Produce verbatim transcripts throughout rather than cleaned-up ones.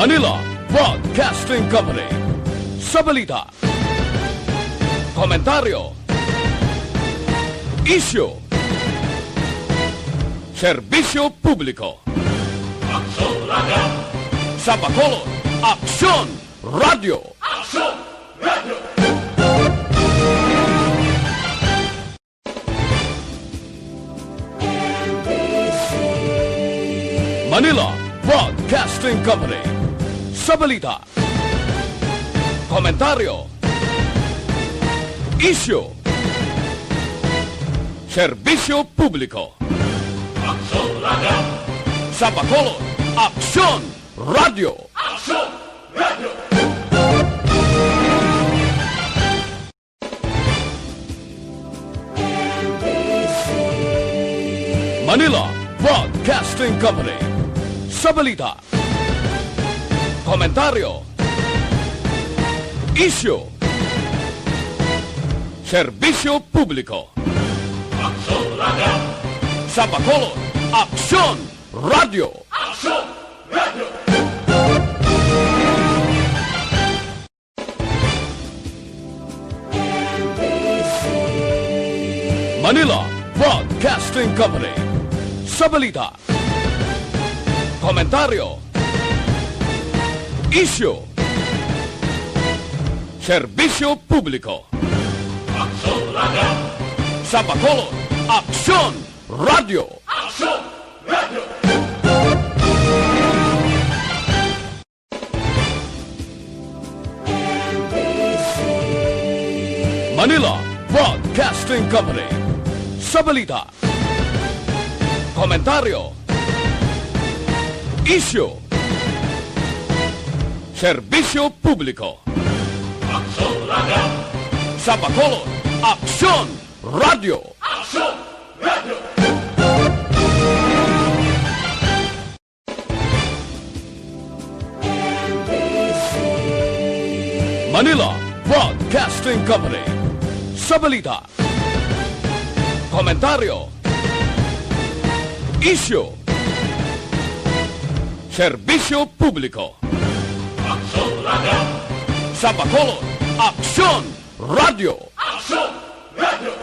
Manila Broadcasting Company. Sa balita, komentaryo, isyu, serbisyo publiko. Aksyon Radio. Sa Bacolod, Aksyon Radio. Aksyon Radio. Manila Broadcasting Company. Sa balita, komentaryo, isyu, serbisyo publiko. Aksyon Radio. Sa Bacolod, Aksyon Radio. Aksyon Radio. Manila Broadcasting Company. Sa balita, komentaryo, isyu, serbisyo publiko. Aksyon Radio. Sa Bacolod, Aksyon Radio. Aksyon Radio. Manila Broadcasting Company. Sa balita, komentaryo, isyu, serbisyo publiko. Aksyon Radio. Sa Bacolod, Aksyon Radio. Aksyon Radio. Manila Broadcasting Company. Sa balita, komentaryo, isyu, serbisyo publiko. Aksyon Radio. Sa Bacolod, Aksyon Radio. Aksyon Radio. Manila Broadcasting Company. Sa balita, komentaryo, isyu, serbisyo publiko. Aksyon Radio. Sa Bacolod, Aksyon Radio. Aksyon Radio.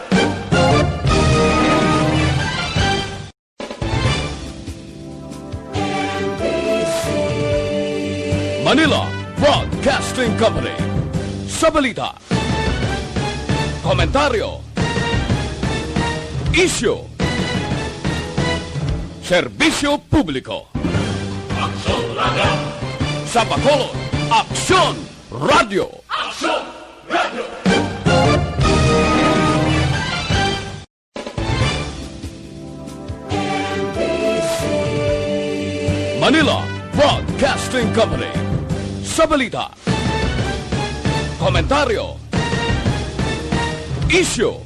Manila Broadcasting Company. Sa balita, komentaryo, isyu, serbisyo publiko. Aksyon Radio. Sa Bacolod, Aksyon Radio. Aksyon Radio. Manila Broadcasting Company. Sa balita, komentaryo, isyu,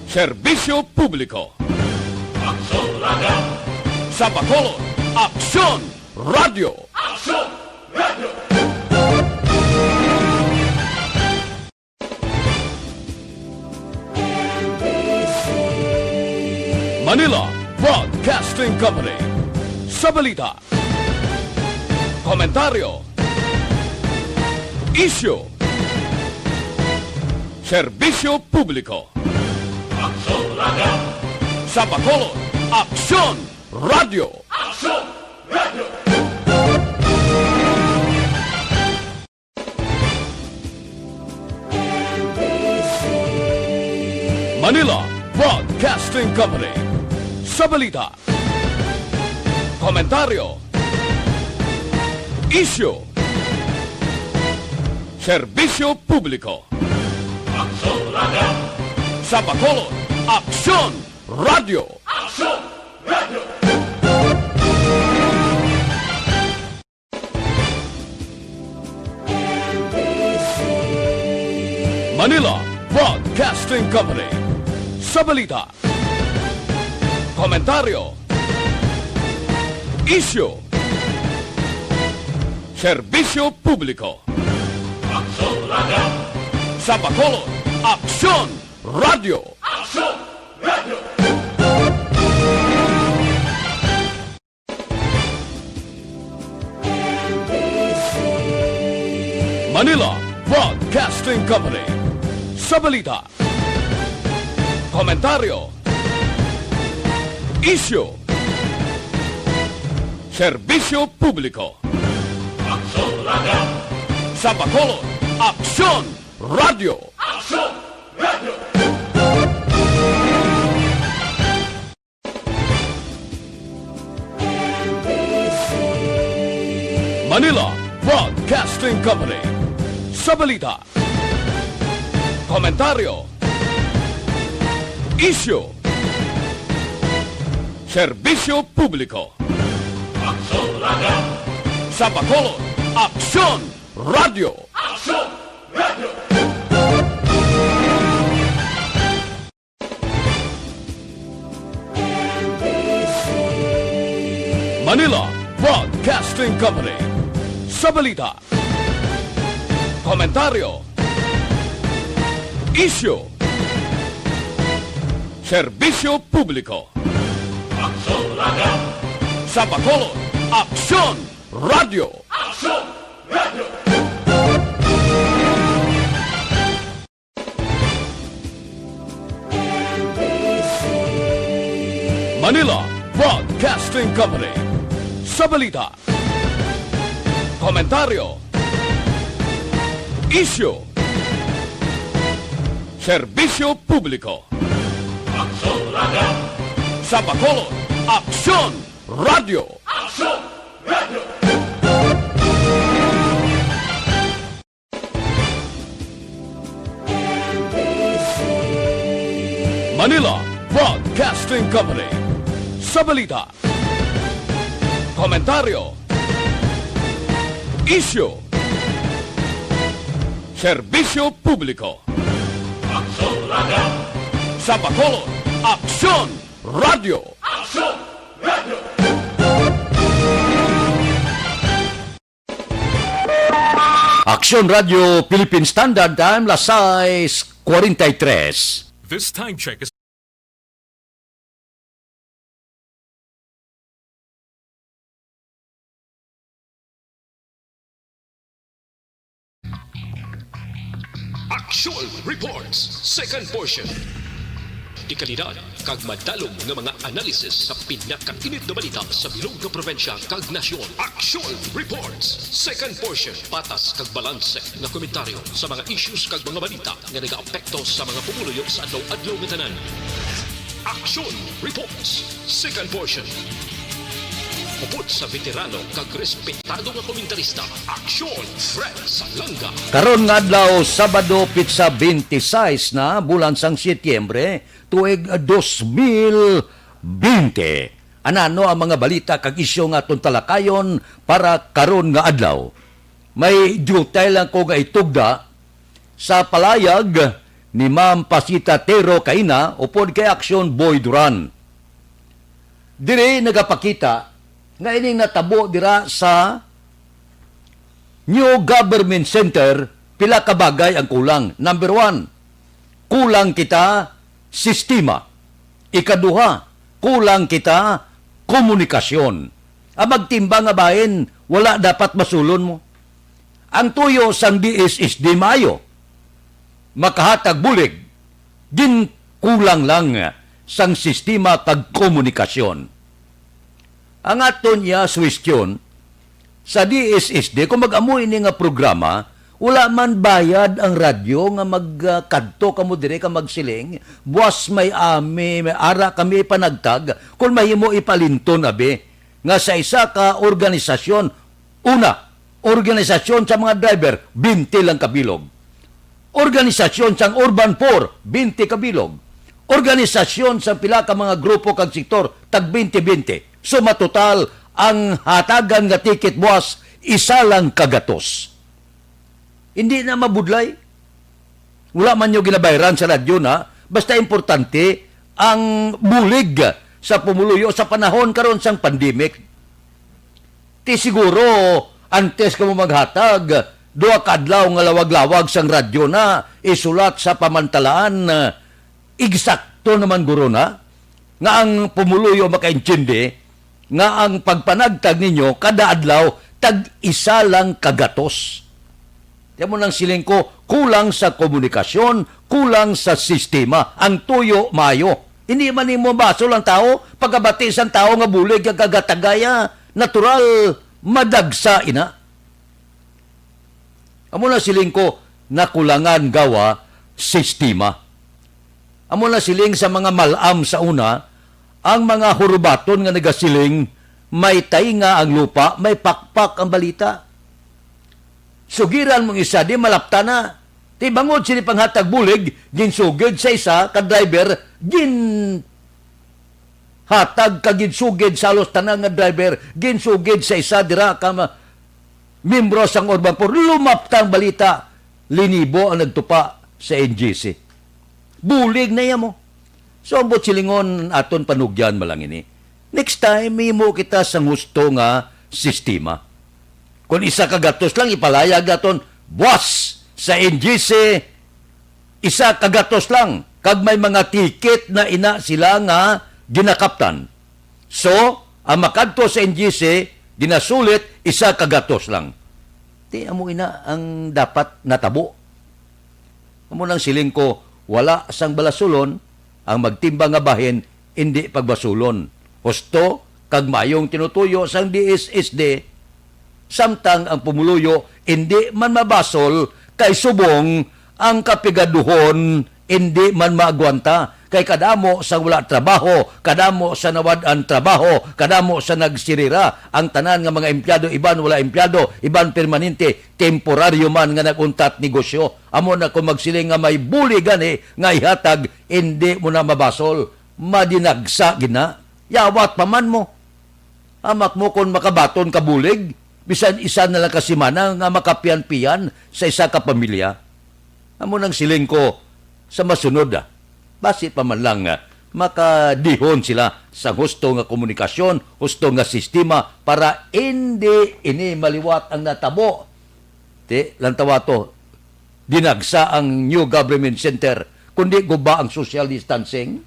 serbisyo publiko. Aksyon Radio. Sa Bacolod, Aksyon Radio. Aksyon Radio. Manila Broadcasting Company. Sa balita, komentaryo, isyu, serbisyo publiko. Aksyon Radio. Sa Bacolod, Aksyon Radio. Aksyon Radio. Manila Broadcasting Company. Sa balita, komentaryo, isyu, serbisyo publiko. Aksyon Radio. Sa Bacolod, Aksyon Radio. Aksyon Radio. Manila Broadcasting Company. Sa balita, komentaryo, isyu, serbisyo publiko. Aksyon Radio. Sa Bacolod, Aksyon Radio. Aksyon Radio. Manila Broadcasting Company. Sa balita, komentaryo, isyu, serbisyo publiko. Aksyon Radio! Sa Bacolod, Aksyon Radio! Aksyon Radio! Manila Broadcasting Company. Sa balita, komentaryo, isyu, serbisyo publiko. Aksyon Radio! Sa Bacolod, Aksyon Radio! Aksyon Radio! Manila Broadcasting Company. Sa balita, komentaryo, isyu, serbisyo publiko. Aksyon Radio! Sa Bacolod, Aksyon Radio! Aksyon Radio! Manila Broadcasting Company. Sa balita, komentaryo, isyu, serbisyo publiko. Aksyon Radio! Sa Bacolod, Aksyon Radio! Aksyon Radio! Manila Broadcasting Company. Sa balita, komentaryo, isyu, serbisyo publiko. Aksyon Radio! Sa Bacolod, Aksyon Radio! Aksyon Radio! Aksyon Radio Philippine Standard Time, las sais cuarenta y tres. This time check is Action Reports, second portion. Dekalidad kag madalom nga mga analysis sa pinakainit nga balita sa bilog nga probinsya kag nasyon. Action Reports, second portion. Patas kag balanse nga komentaryo sa mga issues kag mga balita nga nagaapekto sa mga pumuluyo sa adlaw-adlaw nga tanan. Action Reports, second portion. Upod sa veterano kag respetado nga komentarista, Action Fred Salanga. Karon nga adlaw, Sabado, pitsa twenty-six na, bulan sang Setyembre, tuig dos mil bente. Anano ang mga balita kag isyu nga aton talakayon para karon nga adlaw? May diutay lang ko nga itugda sa palayag ni Ma'am Pasita Tero kaina upod kay Action Boy Duran. Diri nagapakita nga ining natabo dira sa New Government Center, pila ka bagay ang kulang. Number one, kulang kita sistema. Ikaduha, kulang kita komunikasyon. Ang magtimbang nga bahin, wala dapat masulon mo. Ang tuyo sang D S S D maayo, makahatag bulig, ginkulang lang sang sistema kag komunikasyon. Ang aton iya suwestyon sa D S S D, kung mag-amo ini nga programa, wala man bayad ang radyo nga magkadto kamo diri ka magsiling, "Buas may ami, may ara kami ipanagtag, kung mahimo ipalinton abi nga sa isa ka organisasyon, una, organisasyon sa mga driver, bente lang ka bilog. Organisasyon sang Urban Poor, bente ka bilog. Organisasyon sang pila ka mga grupo kag sektor, tag bente bente. So, matotal, ang hatagan nga ticket buas, isa lang ka gatos." Hindi na mabudlay. Wala man nyo ginabayaran sa radyo na, basta importante ang bulig sa pumuluyo sa panahon karon sang pandemic. Ti siguro, antes kamo maghatag, duha ka adlaw nga lawag-lawag sang radyo na isulat sa pamantalaan, eksakto naman guro na, nga ang pumuluyo makaintindi nga ang pagpanagtag ninyo kada adlaw tag isa lang ka gatos. Kaya mo nang siling ko, kulang sa komunikasyon, kulang sa sistema. Ang tuyo, maayo. Hindi man nimo basol ang tao, pagkabati sang tao nga bulig kag kagatagaya, natural, madagsa ina. Amo na siling ko, nakulangan gawa sistema. Amo na siling sa mga mal-am sa una, ang mga hurubaton nga nagasiling, "May tainga ang lupa, may pakpak ang balita." Sugiran mong isa, di malapta na. Ti bangod sini panghatag bulig, ginsugid sa isa ka driver, gin hatag ka ginsugid sa halos tanan nga driver, ginsugid sa isa dira ka ma-, miyembro sang Urban Poor. Lumapta ang balita, linibo ang nagtupa sa N G C. Bulig na iya mo. So, ang buot silingon, aton panugyan man lang ini. Next time, himo kita sang husto nga sistema. Kung isa ka gatos lang, ipalayag naton, buwas sa N G C, isa ka gatos lang, kag may mga ticket na ina sila nga ginakaptan. So, ang makadto sa N G C, ginasulit, isa ka gatos lang. Ti amo ina ang dapat natabo. Amo nang siling ko, wala sang balasulon, ang magtimbang nga bahin, indi pagbasulon. Husto kag maayong tinutuyo sang D S S D, samtang ang pumuluyo indi man mabasol kay subong ang kapigaduhon indi man maagwanta. Kay kadamo sang wala trabaho, kadamo sa nawad-an trabaho, kadamo sa nagsirira. Ang tanan nga mga empleyado, iban wala empleyado, iban permanente, temporaryo man nga nag-untat negosyo. Amo na kung magsiling nga may bulig gani nga ihatag, indi mo na mabasol, madinagsa gid na. Yawat pa man mo. Amak mo kon makabaton ka bulig, bisan isa na lang ka semana nga makapian-pian sa isa ka pamilya. Amo nang siling ko sa masunod, ah. Basi pa man lang, ah, makadihon sila sa husto nga komunikasyon, husto nga sistema para indi ini maliwat ang natabo. Ti, lantawa to, dinagsa ang new government center, kundi guba ang social distancing.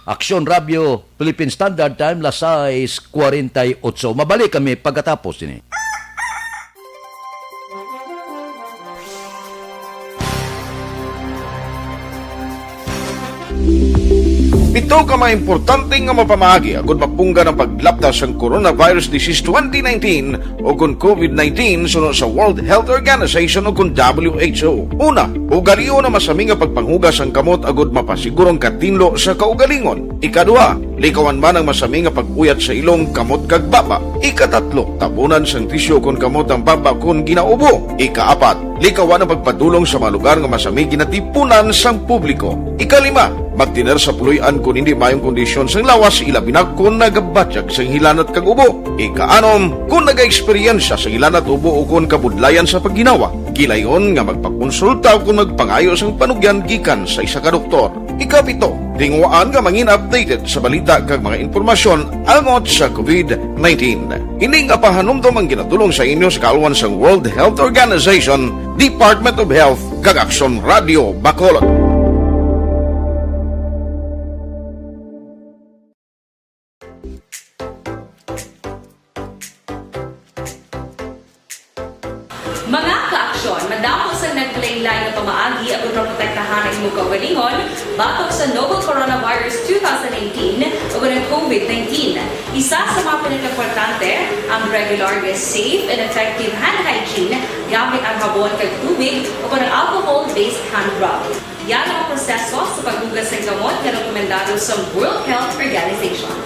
Aksyon Radio, Philippine Standard Time, las sais cuarenta y ocho. Mabalik kami pagkatapos ini. Pito ka mga importante nga mapamaagi agud mapunggan ang paglapta sang coronavirus disease twenty nineteen o kon covid nineteen suno sa World Health Organization o kon W H O. Una, ugalion ang masami nga pagpanghugas sang kamot agud mapasiguro ang katinlo sa kaugalingon. Ikaduha, likawan man ang masami nga pag-uyat sa ilong, kamot kag baba. Ikatatlo, tabunan sang tisyu kon kamot ang baba kon ginaubo. Ikaapat, likawan ang pagpadulong sa mga lugar nga masami ginatipunan sang publiko. Ikalima, magtener sa puloy-an kon hindi maayong kondisyon sang lawas, ilabi na kon nagabatyag sang hilanat kag ubo. Ikaanom, kon nagaeksperyensya sang hilanat, ubo ukon kabudlayan sa pagginawa, gilayon nga magpakonsulta ukon magpangayo sang panugyan gikan sa isa ka doktor. Ikapito, tinguhaan nga mangin updated sa balita kag mga impormasyon angot sa covid nineteen. Ini nga pahanumdom ang ginadulong sa inyo sa kaalwan sang World Health Organization, Department of Health, kag Aksyon Radio Bacolod. Mga ka-aksyon, madamo sang naglain-lain nga pamaagi aron maprotektahan ang imong kaugalingon batok sa novel coronavirus two thousand nineteen o ang covid nineteen. Isa sa mga pinakaimportante, ang regular nga safe and effective hand hygiene gamit ang habon kag tubig o ang alcohol-based hand rub. Yara ang proseso sa paghugas sang kamot nga rekomendado sa World Health Organization.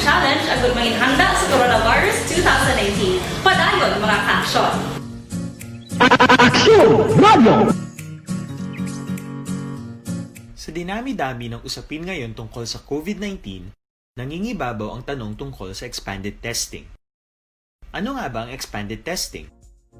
Challenge agud manginhanda sa Coronavirus two thousand nineteen. Padayon, mga ka-aksyon! Aksyon Radio! Sa dinami-dami ng usapin ngayon tungkol sa COVID nineteen, nangingibabaw ang tanong tungkol sa expanded testing. Ano nga ba ang expanded testing?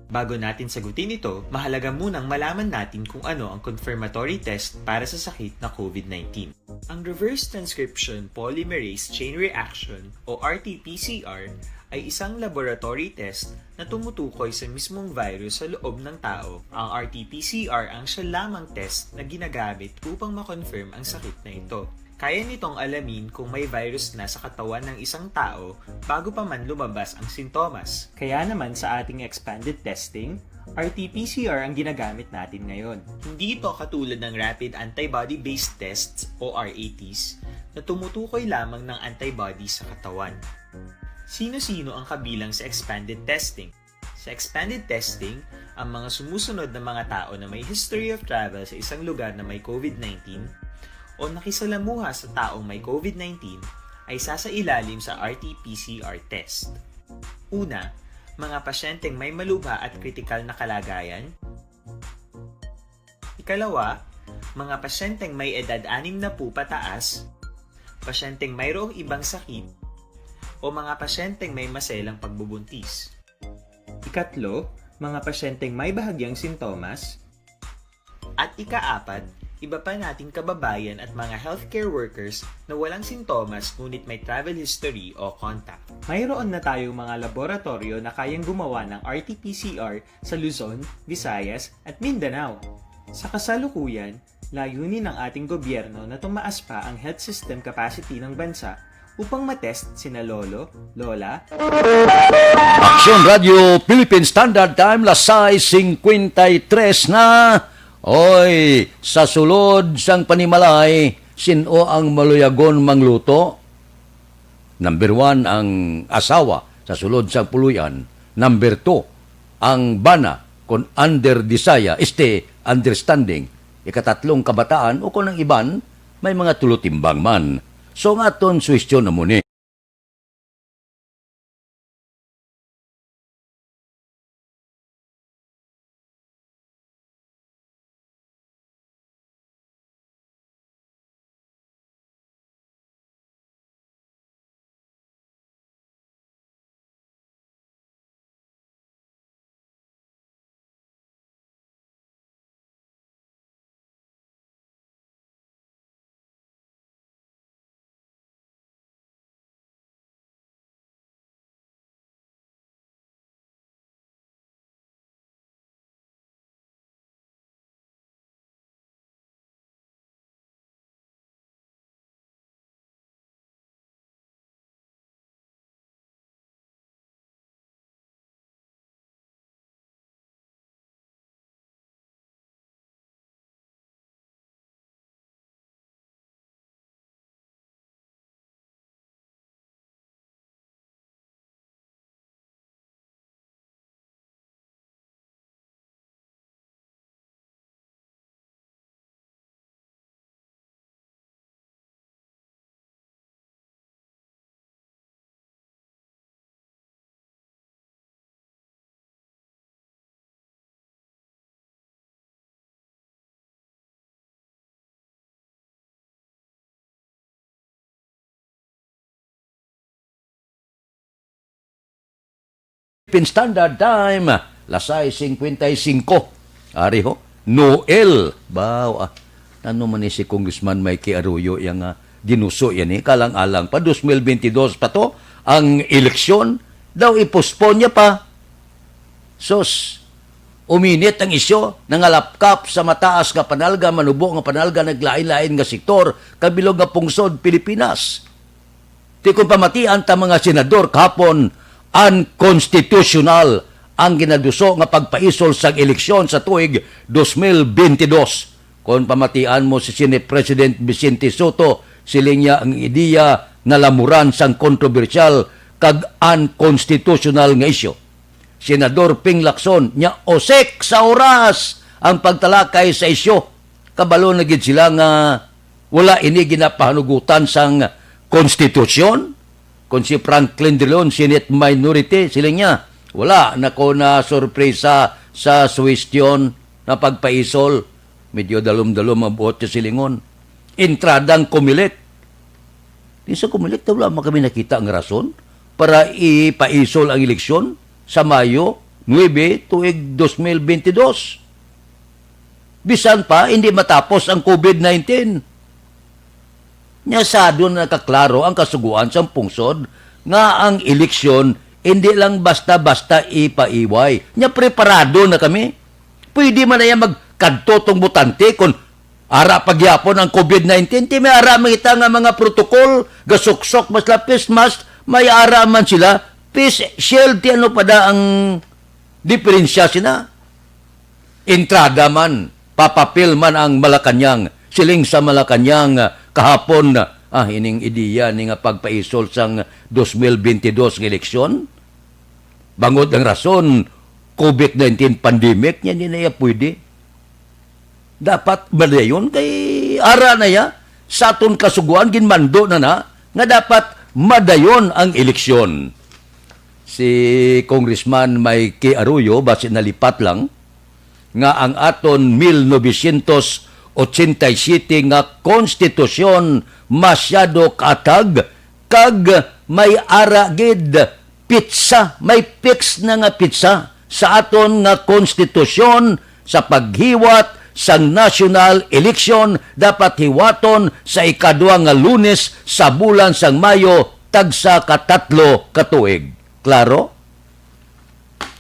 Bago natin sagutin ito, mahalaga munang malaman natin kung ano ang confirmatory test para sa sakit na COVID nineteen. Ang reverse transcription polymerase chain reaction o R T P C R ay isang laboratory test na tumutukoy sa mismong virus sa loob ng tao. Ang R T P C R ang siya lamang test na ginagamit upang ma-confirm ang sakit na ito. Kaya nitong alamin kung may virus na sa katawan ng isang tao bago pa man lumabas ang sintomas. Kaya naman sa ating expanded testing, R T P C R ang ginagamit natin ngayon. Hindi ito katulad ng rapid antibody-based tests o R A Ts na tumutukoy lamang ng antibody sa katawan. Sino-sino ang kabilang sa expanded testing? Sa expanded testing, ang mga sumusunod na mga tao na may history of travel sa isang lugar na may COVID nineteen o nakisalamuha sa taong may COVID nineteen ay sasailalim sa R T P C R test. Una, mga pasyenteng may malubha at kritikal na kalagayan. Ikalawa, mga pasyenteng may edad anim na po pataas, pasyenteng mayroong ibang sakit, o mga pasyenteng may maselang pagbubuntis. Ikatlo, mga pasyenteng may bahagyang sintomas. At ikaapat, iba pa nating kababayan at mga healthcare workers na walang sintomas ngunit may travel history o contact. Mayroon na tayong mga laboratoryo na kayang gumawa ng R T P C R sa Luzon, Visayas, at Mindanao. Sa kasalukuyan, layunin ng ating gobyerno na tumaas pa ang health system capacity ng bansa upang matest sina lolo, lola, Aksyon Radio Philippine Standard Time, las sais cincuenta y tres na. Oy, sa sulod sang panimalay, sin-o ang maluyagon mangluto? Number one ang asawa sa sulod sang puloy-an. Number two, ang bana, kon under desire, este understanding. Ikatatlong kabataan, o kon ang iban, may mga tulotimbang man. So, ang aton suhestyon amo ni. Philippine Standard Time, las sais cincuenta y cinco. Ari ho, Noel. Baw, ah, ano man ni si Congressman Mikey Arroyo yang, ah, ginuso yan eh, kalang-alang pa, dos mil bentidós pa to, ang eleksyon, daw i-postpone niya pa. Sus, uminit ang isyu, nangalapkap sa mataas nga panalga, manubo nga panalga, naglain-lain nga sektor, kabilog nga pungsod, Pilipinas. Ti kon pamatian ta, mga senador, kahapon, unconstitutional ang ginaduso nga pagpaisol sang eleksyon sa tuig dos mil bentidós. Kon pamatian mo si Senate President Vicente Sotto, siling niya ang ideya nalamuran sang kontrobersyal kag unconstitutional nga isyu. Senador Ping Lacson, nya usik sa oras ang pagtalakay sa isyu. Kabalo na gid sila nga wala ini ginapahanugutan sang konstitusyon. Kon si Franklin Drilon, Senate Minority, siling niya, "Wala na ko na sorpresa sa suwestyon na pagpaisol." Medyo dalom-dalom ang buot niya silingon. Entradang Comelec. Di sa Comelec, wala man kami nakita nga rason para ipaisol ang eleksyon sa Mayo nuebe, tuig dos mil bentidós. Bisan pa, hindi matapos ang covid nineteen. Nya, sado na nakaklaro ang kasugoan sang pungsod nga ang eleksyon hindi lang basta-basta ipaiway. Nya, preparado na kami. Pwede man na yan magkadto tong botante kon ara pa gyapon ang covid nineteen. Ti may ara man kita nga mga protocol, gasuksok man sila face mask, may ara man sila face shield. Ti ano pa da ang diferensya sina? Entrada man, papapil man ang Malacañang. Siling sa Malacañang, ah, kahapon, ah, ining ideya ni nga pagpaisol sang dos mil bentidós nga eleksyon. Bangod ang rason, covid nineteen pandemic, nya hindi na iya pwede. Dapat madayon kay ara na ya sa aton kasugoan, ginmando na na nga dapat madayon ang eleksyon. Si Congressman Mikey Arroyo, basi nalipat lang, nga ang aton mil novecientos ochenta y siete nga konstitusyon masyado kaatag kag may ara gid pitsa, may fix na nga pitsa sa aton nga konstitusyon sa paghiwat sang national election, dapat hiwaton sa ikadua nga Lunes sa bulan sang Mayo, tagsa ka tatlo ka tuig. Klaro?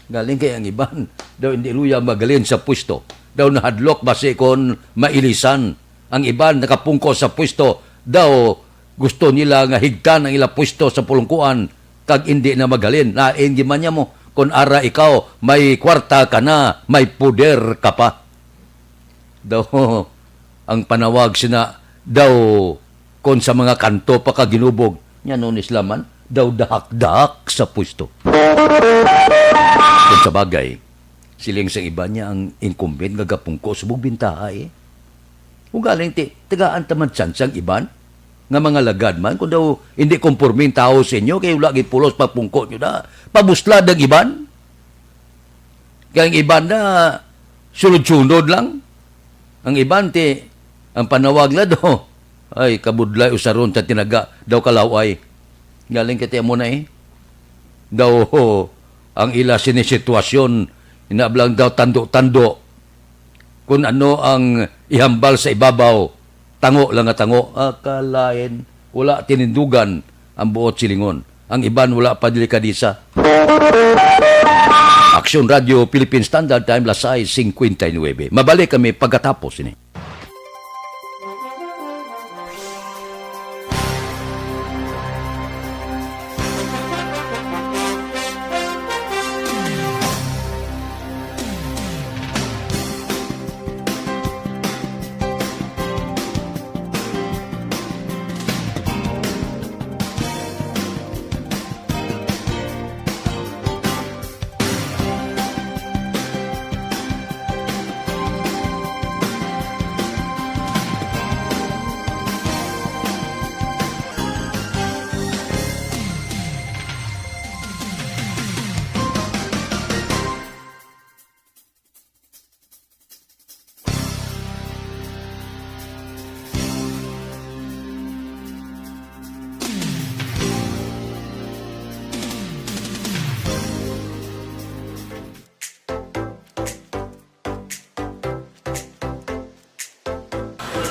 Galing kay ang iban daw hindi luya magalin sa pwesto. Daw nahadlok basi kon mailisan. Ang iban nakapungko sa pwesto. Daw gusto nila nga higtan ang ila pwesto sa pulungkuan kag indi na magalin. Lain gid man niya mo, kon ara ikaw, may kwarta ka na, may poder ka pa. Daw, ang panawag sina, daw, kon sa mga kanto pa ka ginubog, nya nuon sila man, daw dahak-dahak sa pwesto. Kung sa bagay, siling sa iba niya ang incumbent nga gapungko subong bintaha, eh. Kung galing ti, tagaan ta man tsansa ang iban nga mga lagad man, kung daw hindi komporme ang tawo sa inyo, kay wala gid pulos pagpungko nyo na, pabuslad ang iban. Kay ang iban na, sunod-sunod lang. Ang iban ti, ang panawag la do, ay, kabudlay usaron sa tinaga, daw kalaway. Galing kay ti amo na, eh. Daw, ang ila sini sitwasyon, inablang daw tando-tando. Kung ano ang ihambal sa ibabaw, tango lang nga tango. Ah, kalain, wala tinindugan ang buot silingon. Ang iban wala pa delikadisa. Aksyon Radio Philippine Standard Time, las sais cincuenta y nueve. Mabalik kami pagkatapos ini.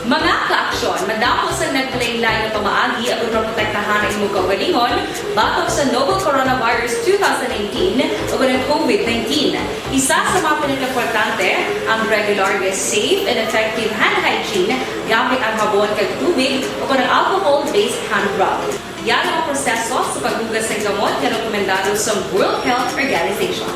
Mga ka-aksyon, madamo sang naglain-lain nga pamaagi aron maprotektahan ang imong kaugalingon batok sa novel coronavirus two thousand nineteen o ang covid nineteen. Isa sa mga pinakaimportante ang regular nga safe and effective hand hygiene gamit ang habon kag tubig o ang alcohol-based hand rub. Yara ang proseso sa paghugas sang gamot nga rekomendado sa World Health Organization.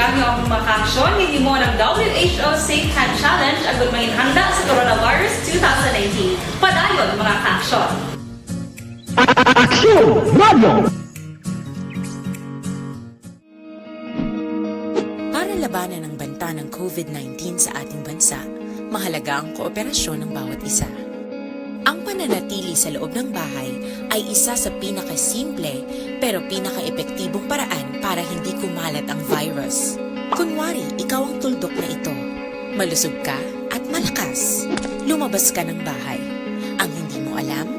Ang mga kaaksyon nga himo ng W H O Safe Hand Challenge agud manginhanda sa Coronavirus two thousand nineteen. Padayon, mga kaaksyon. Aksyon Radio! Para labanan ang banta ng covid nineteen sa ating bansa, mahalaga ang kooperasyon ng bawat isa. Ang pananatili sa loob ng bahay ay isa sa pinakasimple pero pinakaepektibong paraan para hindi kumalat ang virus. Kunwari, ikaw ang tuldok na ito. Malusog ka at malakas. Lumabas ka ng bahay. Ang hindi mo alam,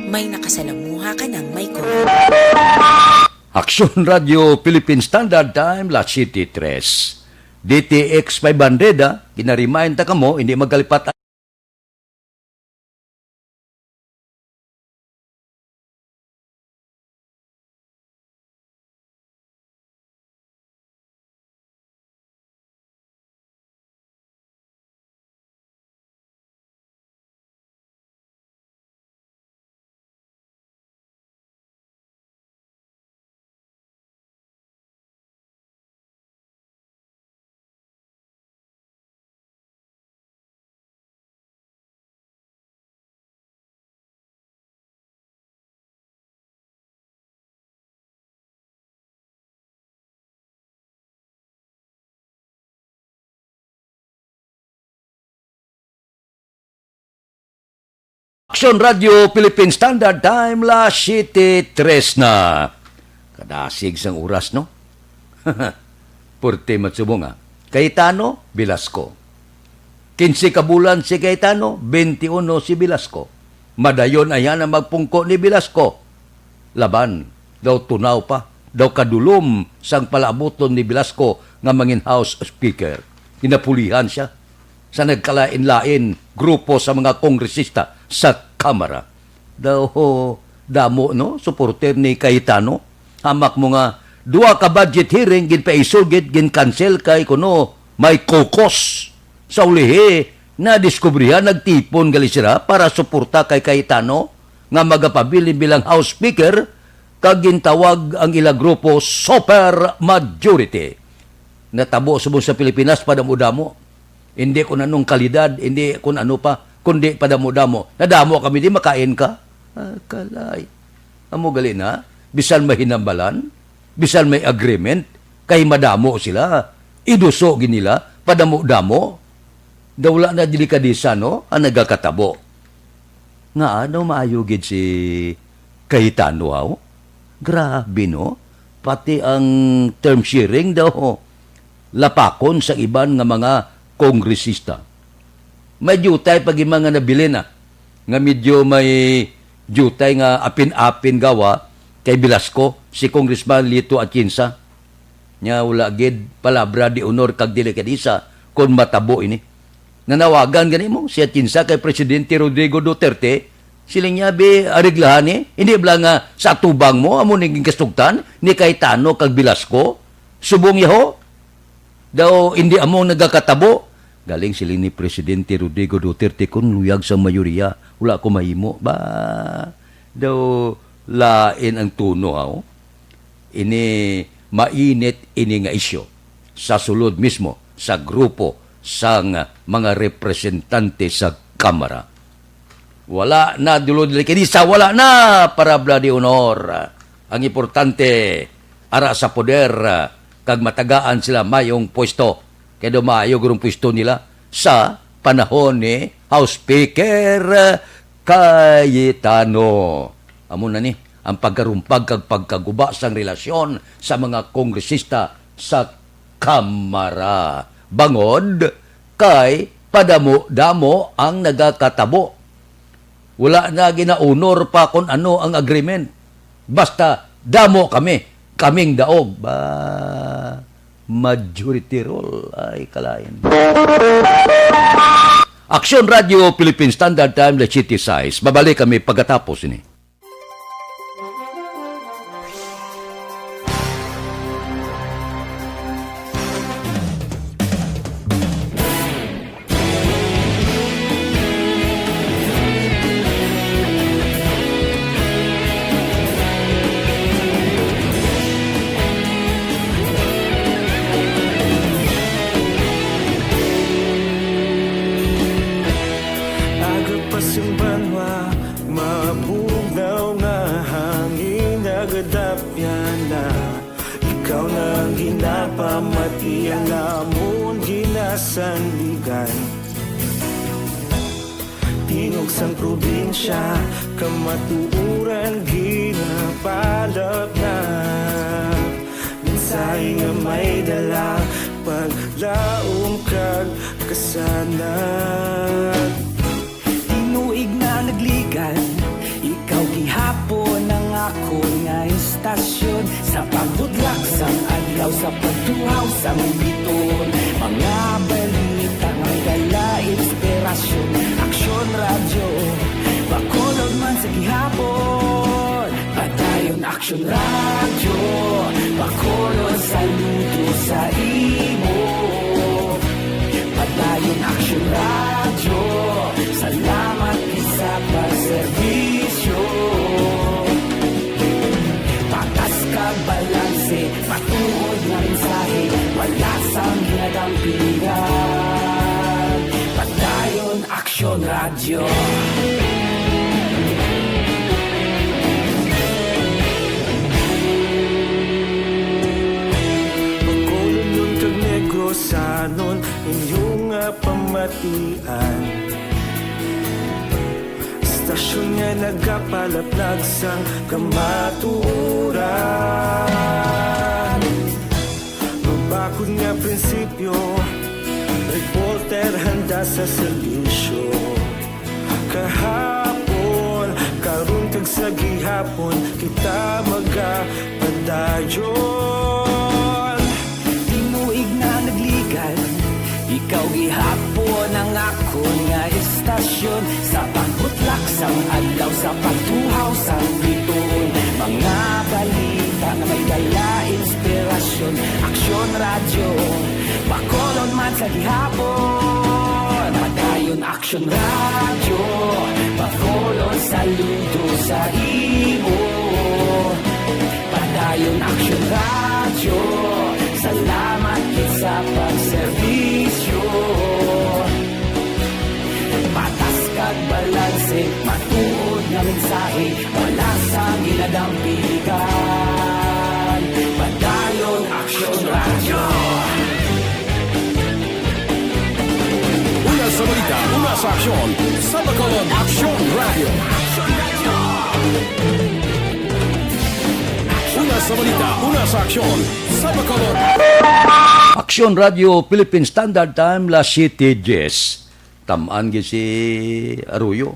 may nakasalamuha ka ng may covid. Aksyon Radio Philippine Standard Time, las siete tres. D T X five hundred, ah. Ginaremind ta kamo, hindi magkalipat. Aksyon Radio Philippine Standard Time, las siete tres na. Kadasig sang oras, no? Purti man subong, ah. Cayetano, Velasco. Kinse ka bulan si Cayetano, twenty-one si Velasco. Madayon ay na magpungko ni Velasco. Laban, daw tunaw pa, daw kadulom sang palaabuton ni Velasco nga mangin House Speaker. Ginapulihan siya sa nagkalain-lain grupo sa mga kongresista sa Kamara. Daw damo, no, supporter ni Cayetano. Hamak mo nga duha ka budget hearing ginpaisog gid, gin-cancel kay kuno may caucus. Sa ulihi, nadiskubrihan nagtipon gali sila para suporta kay Cayetano nga magapabilin bilang House Speaker, kag gintawag ang ila grupo super majority. Natabo subong sa Pilipinas, padamo-damo. Hindi kun anong kalidad, hindi kun ano pa, kundi padamo-damo. Nadamo kami, di makain ka. Ah, kalay. Amo gali na, bisan may hinambalan, bisan may agreement, kay madamo sila. Iduso gid nila, padamo-damo. Daw wala na delikadesa, no, ang nagakatabo. Nga, ano, maayo gid si Cayetano, haw? Grabe, no? Pati ang term sharing daw, lapakon sa iban nga mga kongresista. May diutay pa gid mga nabilin, ah, nga medyo may diutay nga apin-apin gawa kay Velasco, si Congressman Lito Atienza. Nya wala gid palabra de honor kag delikadesa kon matabo ini. Nanawagan gani mo si Atienza kay Presidente Rodrigo Duterte, siling niya, "Bi, areglahan ni, hindi bala nga sa atubang mo amo ning ginkasugtan ni Cayetano kag Velasco? Subong yaho, daw hindi amo nagakatabo." Galing siling ni Presidente Rodrigo Duterte, "Kon luyag sa mayoriya, wala ko mahimo." Ba, daw lain ang tono, haw? Ini mainit ini nga isyu sa sulod mismo sa grupo sang mga representante sa Kamara. Wala na, dulod, delikadesa, wala na, parabla de honor. Ang importante, ara sa poder, kag matagaan sila mayong pwesto. Kay daw maayo gurong pwesto nila sa panahon ni House Speaker Cayetano. Amo na ni ang pagkarumpag kag pagkaguba sang relasyon sa mga kongresista sa Kamara. Bangod kay padamo-damo ang nagakatabo. Wala na ginaunor pa kon ano ang agreement. Basta damo kami, kaming daog. Ba, majority rule. Ay, kalain. Aksyon Radio Philippine Standard Time, alas siyete sais. Babalik kami pagkatapos ini. Ti ang amon ginasandigan. Tingog sang probinsya, kamatuoran ginapalapnag. Mensahe nga may dala, paglaom kag kasanag. Tinuig na nagligan, ikaw gihapon ang akon nga istasyon. Sa pagbutlak sang adlaw, sa pagtuhaw sang biton, mga balita nga may dala inspirasyon. Aksyon Radyo, Bacolod man sa gihapon. Padayon Aksyon Radyo, Bacolod, saludo sa imo. Padayon Aksyon Radyo, salamat gid sa pagserbisyo. Patas kag balanse, matuod nga mensahe, wala sang ginadampigan. Padayon Aksyon Radyo. Bacolodnon kag Negrosanon, inyo nga pamatian. Istasyon nga nagapalaplag sang kamatuoran. Mabakod nga prinsipyo, reporter handa sa serbisyo. Kahapon, karon kag sa gihapon, kita magapadayon. Tinuig na nagligan, ikaw gihapon ang akon nga istasyon. Sa pagbutlak sang adlaw, sa pagtuhaw sang bituon, mga balita nga may dala inspirasyon. Aksyon Radyo, Bacolod man sa gihapon. Padayon Aksyon Radyo, Bacolod, saludo sa imo. Padayon Aksyon Radyo, salamat gid sa pagserbisyo. Patas kag balanse, matuod nga mensahe, wala sang ginadampigan. Padayon Aksyon Radyo. Una sa balita, una sa aksyon, sa Bacolod, Aksyon Radyo. Una sa balita, una sa aksyon, sa Bacolod. Aksyon Radyo Philippine Standard Time, las siete diez. Tam-an gid si Arroyo,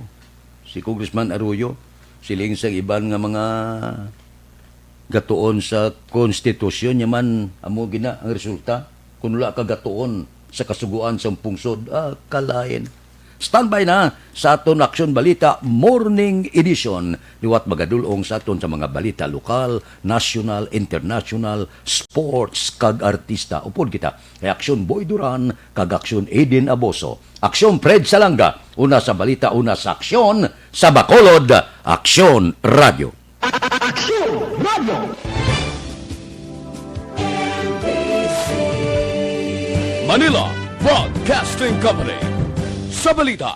si Congressman Arroyo, siling sang iban nga mga gatuon sa konstitusyon niya man, amo gina ang resulta. Kung wala ka gatuon sa kasuguan sang pungsod, ah, kalain. Standby na sa aton Aksyon Balita Morning Edition. Liwat magadul-ong sa aton sa mga balita lokal, national, international, sports, kag artista. Upod kita kay Aksyon Boy Duran kag Aksyon Eden Aboso. Aksyon Fred Salanga, una sa balita, una sa aksyon, sa Bacolod, Aksyon Radyo. Aksyon Radyo. Manila Broadcasting Company. Sa balita,